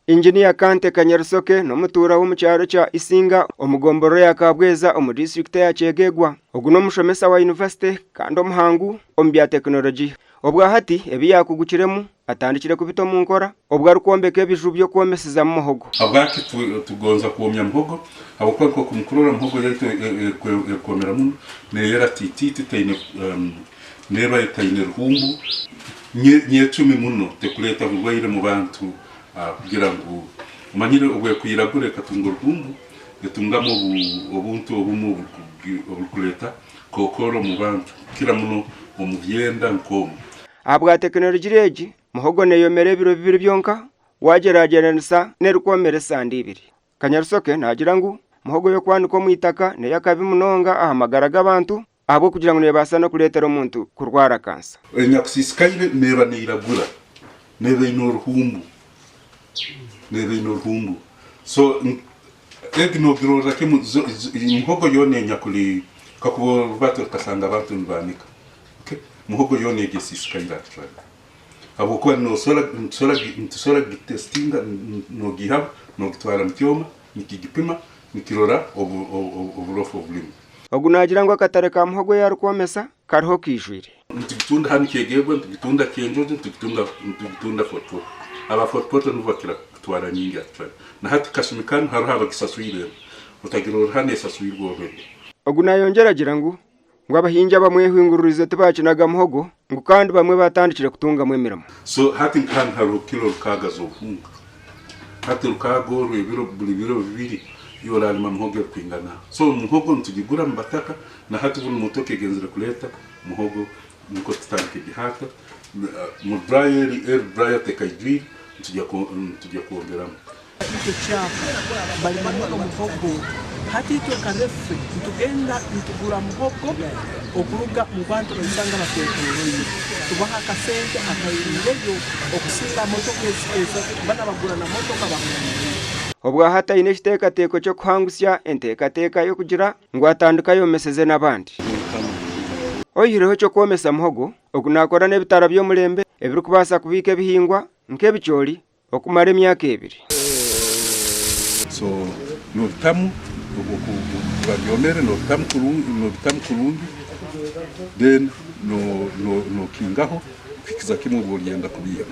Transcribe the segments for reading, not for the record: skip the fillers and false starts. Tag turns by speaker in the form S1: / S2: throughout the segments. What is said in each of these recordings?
S1: Inginiya Kante Kanyarusoke n'omutuura w'omu kyaro kya Isinga omu gomborora ya Kabweza omu disiturikiti eya Kyegegwa. Ogu n'omushomesa wa yunivasite kandi omuhangu omu bya tekinologiya. Obwa hati ebi yaakugukiremu atandikire kubita omu nkora obwo arikwombeka ebiju by'okwomesezamu muhogo.
S2: Habwaki tugonza kwomya muhogo? Habwokuba nk'oku mukurora muhogo yaitu erikwomera muno, neyera tititi, teine neba etaine ruhumbu, nyecumi muno, tekuleeta burwaire mu bantu kugira ngu omanyire obwekwiragura ekatunga oruhumbu, etungamu obuntu obumu oburukuleeta kookoro omu bantu kukira muno omu byenda nk'omu.
S1: Ahabwa tekinologiya egi, muhogo neeyomera ebiro bibiri byonka waagyeragyeranisa n'erikwomera esande ibiri. Kanyarusoke naagira ngu muhogo y'okwanika omu itaka n'ey'akabi munonga aha magara g'abantu ahabw'okugira ngu neebaasa n'okureetera omuntu kurwara kansa.
S2: Enyakusiisikaire neeba neiragura, neeba eine oruhumbu, neeba eine oruhumbu. So egi noogirorra kimwe, muhogo yoona enyakuri kakuba orubata okasanga abantu nibaanika, okay, muhogo yoona egi esiisikaire actually habwokuba noosobora nitusobora kugitesitinga noogiihaho noogitwara mu kyoma nikigipima nikirora oburofu obulimu.
S1: Ogu naagira ngu akatare ka muhogo ei arikwomesa kariho kaijwire.
S2: Nitugitunda hanu Kyegegwa, nitugitunda Kyenjojo, nitugitunda Fort Portal. Aba Fort Portal nibo bakira kutwara nyingi actually. Na hati kasumi kanu hariho abagisaswire eno. Otagira ori hanu esaswirwe already.
S1: Ogu nayongyera agira ngu ngu abahingi abamwehinguririize tibakinaga muhogo ngu kandi bamwe batandikire kutungamu emirimo.
S2: So hati nka hanu hariho kilo rukaaga z'obuhunga. Hati rukaaga orwo ebiro buri biro bibiri iwe orarima muhogo erikwingana. So muhogo nitugigura mu bataka na hati buri motoka egenzire kureeta muhogo nikwo tutandike gihaata. Mu dryer eri eri dryer tekaijwire nitugya kwongeramu.
S3: Itwe kyapa balima muno muhogo. Hati itwe nka referee nitugenda nitugura muhogo okuruga mu bantu abaisanga batwetoroire. Tubaha akasente akairiireyo okusinga motoka ezi bana bagura na motoka bahuumwire.
S1: Obwahati aine ekiteekateeko ky'okuhangusya enteekateeka y'okugira ngu atandike ayomeseze n'abandi. Oihireho eky'okwomesa muhogo, ogu naakora n'ebitara by'omurembe ebirikubaasa kubiika ebihingwa nk'ebicoori okumara emyaka ebiri.
S2: So nobitamu obu byomere nobitamu kurungi nobitamu kurungi then nokingaho kuhikiza kimwe obu oryenda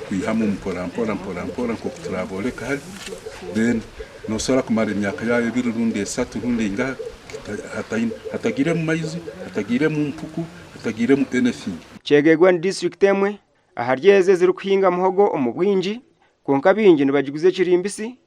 S2: kwihamu mpora mpora mpora mpora nkoku turaboreka hari then nosobora kumara emyaka yawe ebiri rundi esatu rundi eingaha hatagiremu maizi hatagiremu mpuku hatagiremu anything.
S1: Kyegegwa ni disiturikiti emwe ahari ezo ezirikuhinga muhogo omu bwingi kwonka baingi nibagiguza ekirimbisi.